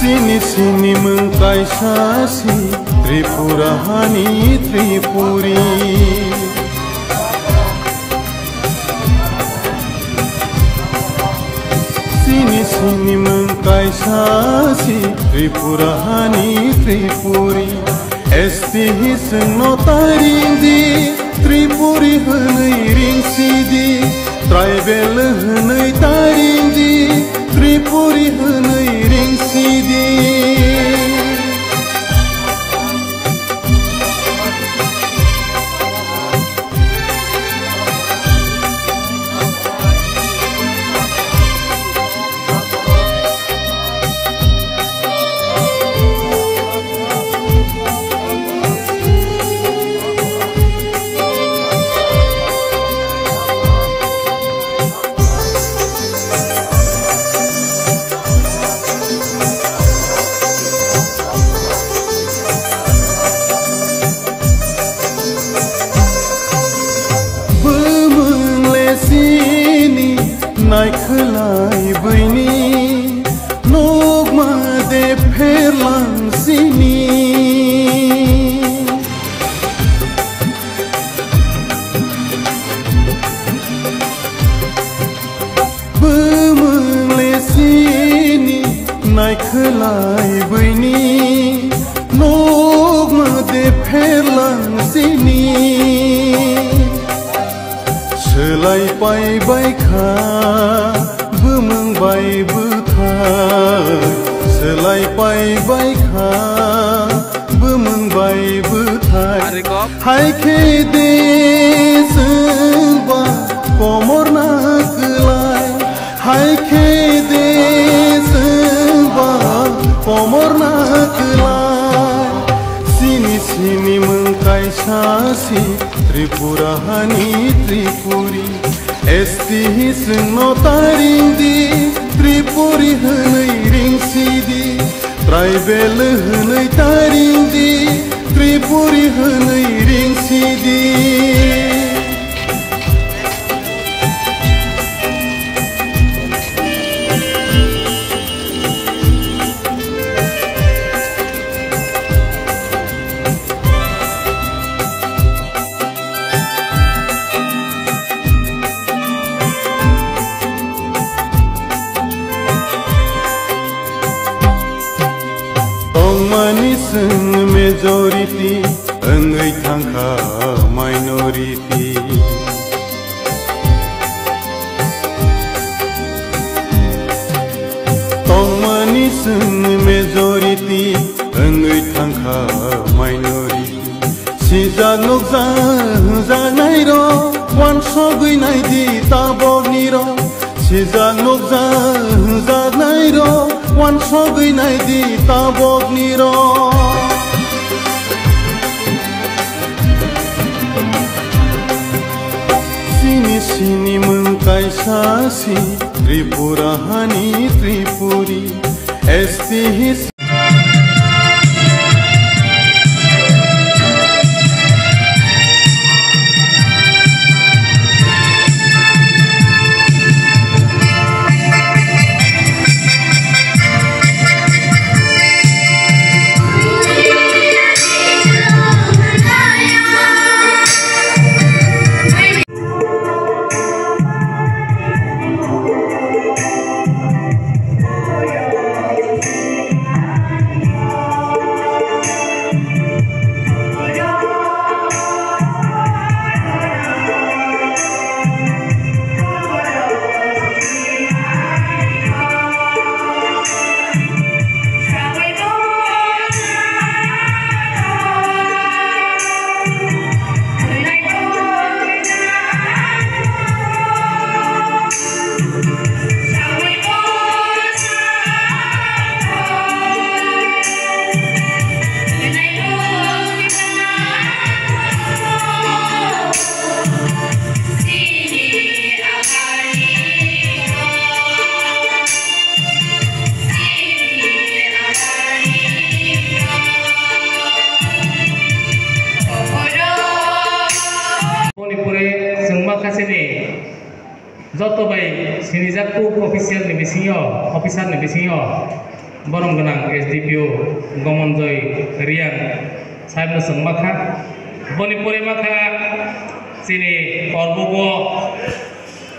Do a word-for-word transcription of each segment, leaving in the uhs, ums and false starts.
Chini sinimung kaisa si Tripura hani Tripuri. Chini sinimung kaisa si Tripura hani Tripuri. S T hi chwngno taring di, Tripuri hwnwi ring si di. Tribal hwnwi taring di, Tripuri hwnwi ring si di. Bumung le sini naikhwlai buini, nukma de pherlang sini. Bumung le sini naikhwlai buini, nukma de pherlang sini. Swlai pai bai kha bumung bai bwthai, swlai pai bai kha bumung bai bwthai. Ariko. Hai khe de chwngba komor na kwlai, hai khe de chwngba komor na kwlai. Sini sini mung kaisa si Tripura hani Tripuri. S T hi chwngno taring di, Tripuri hwnwi ring si di. Tribal hwnwi taring di, Tripuri hwnwi ring si di. Tongmani chwng majority, wngwi thangkha minority. Tongmani chwng majority, wngwi thangkha minority. Sijak nukjak hwnjaknairok, uansugwi naidi taboknirok. Sijak nukjak hwnjaknairok, uansugwi naidi taboknirok. Sini sini mung kaisa si Tripura hani Tripuri. S T hi Boni pore chwng ma khasini joto bai sinijak kuk official ni bisingo, officer ni bisingo. Borom gwnang S D P O Gomonjoy Riang sahibno chwng ma kha. Boni pore ma kha chini Korbogo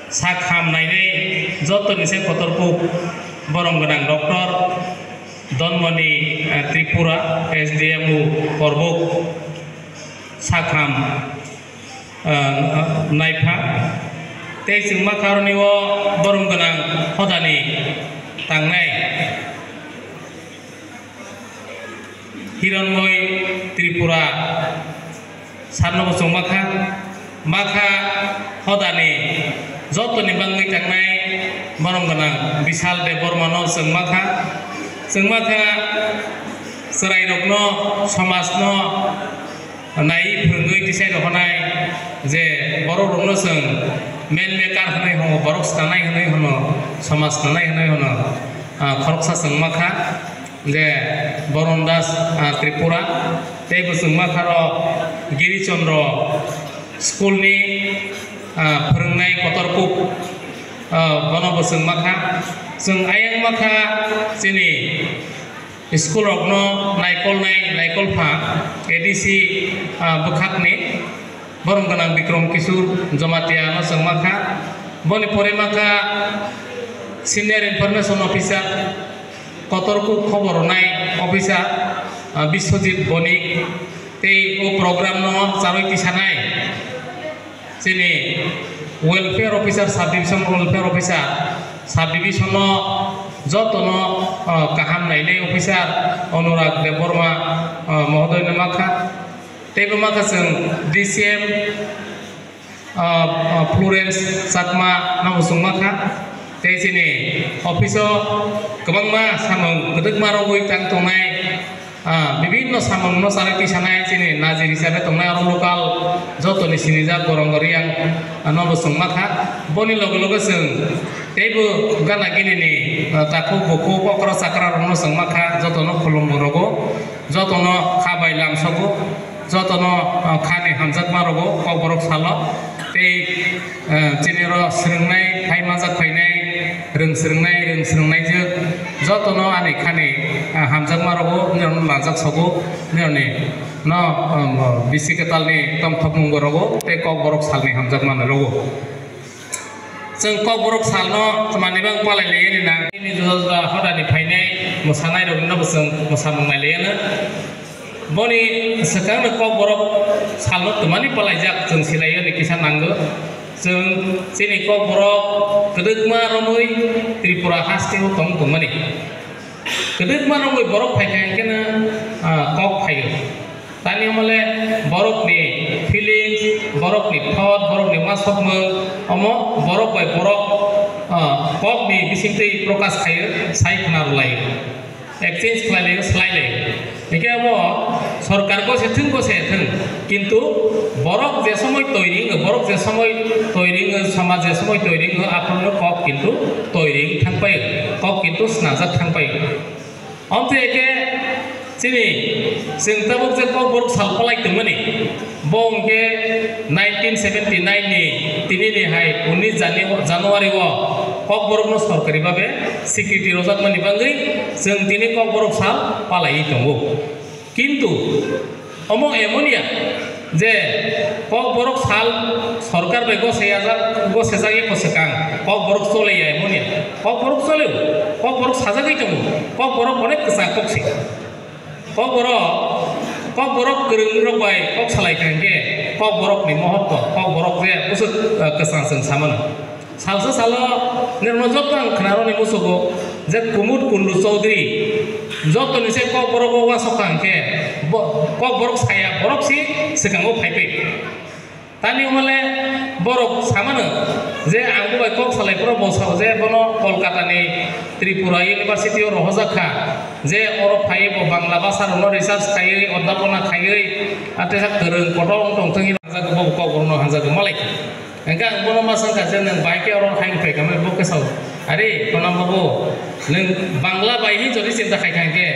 sak ham nainai jotoni se kotor kuk borom gwnang Doctor Donmoni, eh, Tripura S D M O Korbuk sak ham, eh, naipha. Tei chwng ma kha aroni o borom gwnang hodani tangnai. Hironmoi Tripura sarno bo chwng ma kha, ma kha hodani jotoni bangwi tangnai borom gwnang Bishal Debbarmano chwng ma kha, chwng ma kha chwrairokno, somajno nai phwrwngwi tisai rohornai je borok rokno chwng man maker hwnwi hwnwi borok swnamnai hwnwi hwno, somaj swnamnai hwnwi hwno, ah, khoroksa chwng ma kha. Je Boron Das, ah, Tripura, tei bo chwng ma kha ro Giri Chandra school ni, ah, phwrwngnai kotor kuk, ah, bono bo chwng ma kha. Chwng ayang ma kha chini school rokno naikolnai, naikolpha A D C, ah, bwkhakni. Borom gwnang Bikram Kishore Jamatia no chwng ma kha. Boni pore ma kha Senior Information Officer, kotor kuk khobor rwnai officer, ah, Biswajit Bonik, tei o program no charwi tisanai chini welfare officer, sub division welfare officer, sub division no jotono, ah, kaham nainai officer Anurag Debbarma, ah, mohodoy no ma kha. Tei bo ma kha chwng D C M, ah, ah, Florence Chakma no bo chwng ma kha. Tei chini office o kwbangma samung kwdwkma rogwi tang tongnai, ah, bibinno samung no charwi tisanai chini nazir hisabe tongnai oro local jotoni sinijak Gorong Riang, ah, no bo chwng ma kha. Boni loge loge chwng teibo gana gini ni, ah, takhuk bukhuk okra chakra rokno chwng ma kha, jotono khulumung rogo. Jotono kha bai lamsogo, jotono, ah, khani hamjakma rogo Kokborok salo, tei, ah, chini oro swrwngnai, phai manjak phainai, rwng swrwngnai, rwng swrwngnaijwk, jotono ani khani, ah, hamjakma rogo, nirokno lanjak sogo, nirokni no, um, bisi kwtalni tongthokmung bo rogo, tei Kokborok salni hamjakma rogo. Chwng Kokborok salno twmani bang palai laiya ni nang. Nini juda juda hodani phainai mwsanairokno bo chwng mwsamung nai laiya no. Boni swkangno Kokborok salno twmani palaijak chwng silaiya ni kisa nango. Chwng chini Kokborok kwdwkma romwi Tripura hasteo tong tongmani. Kwdwkma romwi borok phaikha hwnkhe no, ah, kok phaio. Tani omole borokni feelings, borokni thought, borokni uansukmung, omo borok bai borok, ah, kokni bisingtwi prokash khaio, sai khna rwlaio, exchange khlailaio, swlailaio. Hwnkhe omo sorkar gose thwng, gose thwng, kintu borok je somoi toiri wngo, borok je somoi toiri wngo, somaj je somoi toiri wngo, aphuru kok kintu toiri wng thangpai, kok kintu snajak thangpai. Omtwi khe chini chwng tabuk je Kokborok sal palai tongmani, bo hwnkhe nineteen seventy nine ni tini ni hai unis Janu-, January o Kokborokno sorkari babe sikriti rwjakmani bagwi chwng tini Kokborok sal palaiwi tongo. Kintu omo emonia je Kokborok sal sorkar bai goseyajak, gosejak eko swkang, Kokborok choleya emonia. Kokborok choleo, Kokborok sajagwi tongo, Kokborok onek kwchang kok se. Kokborok, Kokborok kwrwngrok bai kok salai kha hwnkhe Kokborokni mohotto, Kokborok je bwswk, eh, kwchang chwng samano. Salsa salo nirokno joto ang khnarokni musugo je Kumud Kundu Chaudhary jotoni se Kokborok o uansuk kha hwnkhe bo Kokborok saya borok si swkango phaipai. Tani omole borok samano je ang bo bai kok salai phuru bo sao je bono Kolkata ni Tripura University o rohorjak kha je oro phaiwi bo Bangla basa rokno research khaiwi odapona khaiwi atesa kwrwng kotor wng tongthwng hinwi hamjak bo Kokborok no hamjak malai kha. Hingke ang bono ma swngkha je, "Nwng bai khe oro hai wngphai kha?" Bo khe sao, "Are, khonam babu, nwng Bangla bai hin jodi chinta khai kha hingke,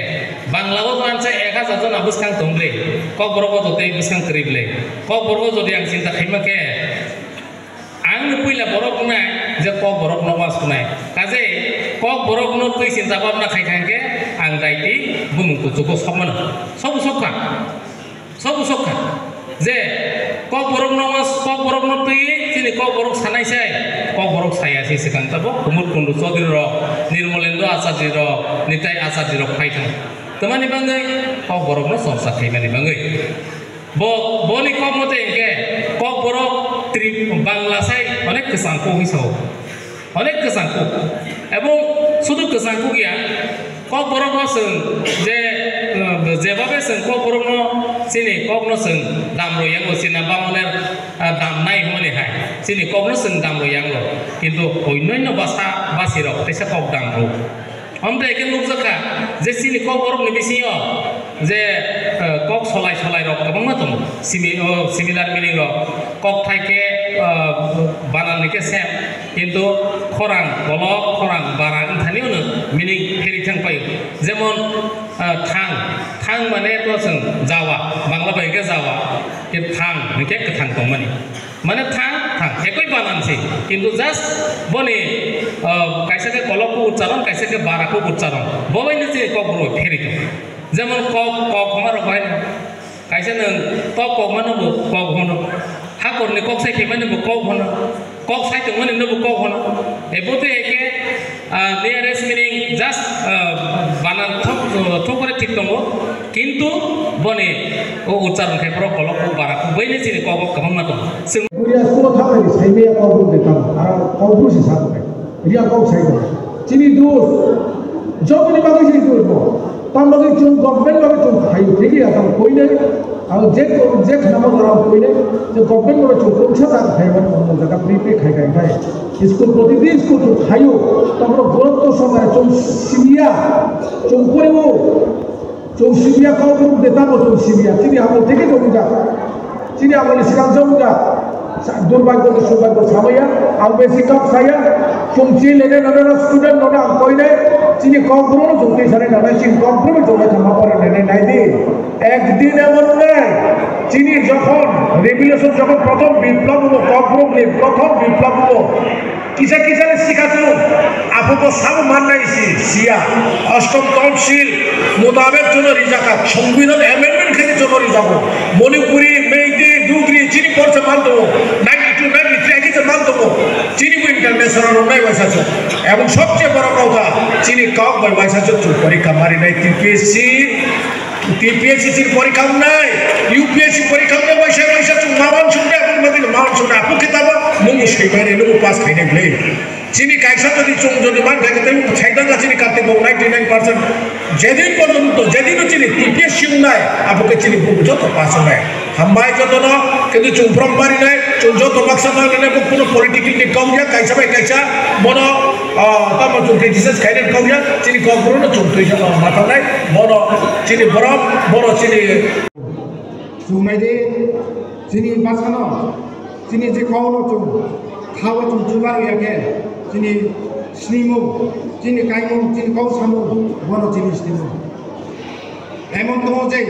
Bangla o to ansa ek hajar jona bwskang tong ble, Kokborok o to tei bwskang kwrwi ble. Kokborok o jodi ang chinta khaima khe, ang no puila borok wngnai je Kokborok no ma sunai." Kaje Kokborokno twi chinta bhabna khai kha hwnkhe ang daiti bumung kuchugo sokmano. Sobo sokha. Sobo sokha. Je Kokborokno, Kokborokno twi chini Kokborok sanai sai. Kokborok saya se swkang tabuk Kumud Kundu Chaudhary rok, Nirmolendo Acharya rok, Nitai Acharya rok phai thang. Tamani bangwi Kokborokno chorcha khaimani bangwi. Bo, boni kok mote hwnkhe Kokborok Trip-, Bangla sai onek kwchang kok hinwi sao. Onek kwchang kok. Ebong sudu kwchang kok ya, Kokborokno chwng je, eh, jebabe chwng Kokborokno chini kokno chwng damrwi yango, chini bamoner, eh, damnai hwnmani hai. Chini kokno chwng damrwi yango. Kintu onno basa basirok teisa kok damrw. Omo de khe nukjakha je chini Kokborokni bisingo je, eh, kok solai solai rok kwbangma tongo. Simi-, oh, similar meaning rok. Kok thai khe, eh, banan ni khe same, kintu khorang kolok, khorang bara wngthani ono meaning pheri thang pai. Jemon, eh, thang, thang mane to chwng jawa, Bangla bai khe jawa, khe thang hwnkhe kwthang tongmani. Mane thang, thang, ekoi banan se, kintu just boni, ah, kaisa khe kolok ko uchcharon, kaisa khe bara ko uchcharon. Bo bai no se kok bro pheri to. Jemon kok, kok homa rok bai no. Kaisa nang tok kok mano bo kok hono. Hakorni kok sai khe mano bo kok hono. Kok sai tong mani no bo kok hono. Ebo te eke Ah, nearest meaning just, ah, banan thok, thok kore thik tongo, kintu boni o uchcharon khai borok kolok o bara kok bai ni chini kok o kwbangma tongo. Chwng Buria school o thangmani saimaya kok bwrwi tamo, aro kok bwrwi se sa tongo. Riya kok sai tongo. Chini dos, joboni bagwi chini dos bo. Tamoni chwng government bai chwng phaio, thik ya, tamo koinai, ang je, je khna mo jora koinai, je government bai chwng kungsa ta khaio, mo jaga free pay khai khai khai. School, protiti school chwng phaio, tamo borok to sorkar chwng simiya, chwng poreo, chwng simiya, kok bwrwk de tamo chwng simiya, chini amo thik khe tongwi jak. Chini amoni swkang jok wngkha, sa-, durbagyo ni subagyo samaya, ang besi kok saya, chwng chini lene nana student nana ang koinai, chini kok bwrwno chwng twi sanai nana, chini kok bwrwno chwng nai thangma pore nene nai di. Ekdin emon wngnai, chini jokhon revolution jokhon prothom biplab hubo, kok bwrwkni prothom biplab hubo, Kisa kisa le sikha chwng, abo bo sabo mannai si, siya. Ashtom Council mutabek jono rijaka, Songbidan amendment khe jono rijako. Manipuri, Meitei, Dugri, chini porse man tongo, ninety-two, ninety-three khe man tongo. Chini bo international rok nai waisa chwng. Ebong sobche boro kotha, chini kok bai waisa chwng chwng porikha marinai T P S C. T P S C C porikha wngnai, U P S C porikha wngnai, waisa waisa chwng mawan swngnai, aboni bagwi mawan swngnai, aphuru khe tamo mung swimani nungwi pass khainai bwlwi. Chini kaisa jodi chwng jodi man khai khe tei saidanga chini Kartik bo ninety nine percent. Jedin porjonto, jedino chini T P S C wngnai, abo khe chini buku joto pass wngnai. Hambai jotono, kintu chwng from parinai, chwng joto baksa manglai bo kuno political ni kok ya, kaisa bai kaisa, bono, ah, tamo chwng criticize khainai kok ya, chini kok bwrwino chwng twi jano ma thangnai, bono chini borok, bono chini. Chwng nai di, chini bwsano, chini je kokno chwng, thago chwng chuba rwya khe, chini snimung, chini kaimung, chini kok samung, bono chini snimung. Emon tongo je,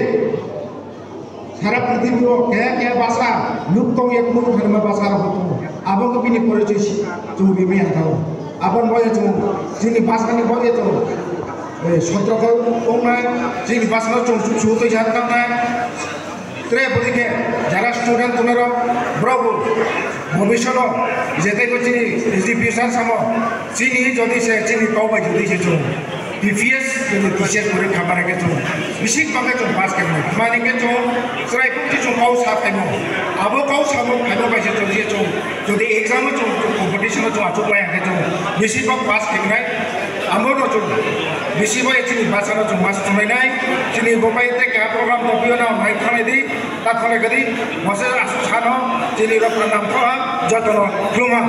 Sara prithibi o keha keha basa nuk tong ya, kunu thani ma basa rok tongo. Abo wngkha bini porichoi si-, chwng rimwi ya thao. Abo ni bagwi chwng chini basa ni bagwi chwng, eh, sotro khe wngnai, chini basa no chwng su-, sutwi sa thangnai. Tre bwrwi khe jara student tongnai rok, borok bo bhobishyot o je tei bo chini education samo chini jodi se chini kok bai jodi se chwng. T P S, chwng T C S pore khamari khe chwng bising bangkhe chwng pass khaimani. Mani khe chwng chwrai kuk khe chwng kau sa phaimo. Abo kau samo phaimo bai se chwng je chwng jodi exam o chwng competition o chwng achuk lai khe chwng bising bang pass khaimnai. Amo no chwng bising bai chini basa no chwng mas chunai nai. Chini bo bai te ka program to pio na mai khanai di, ta khanai kadi. Mose asu sano chini rok nam kha joto no khuluma.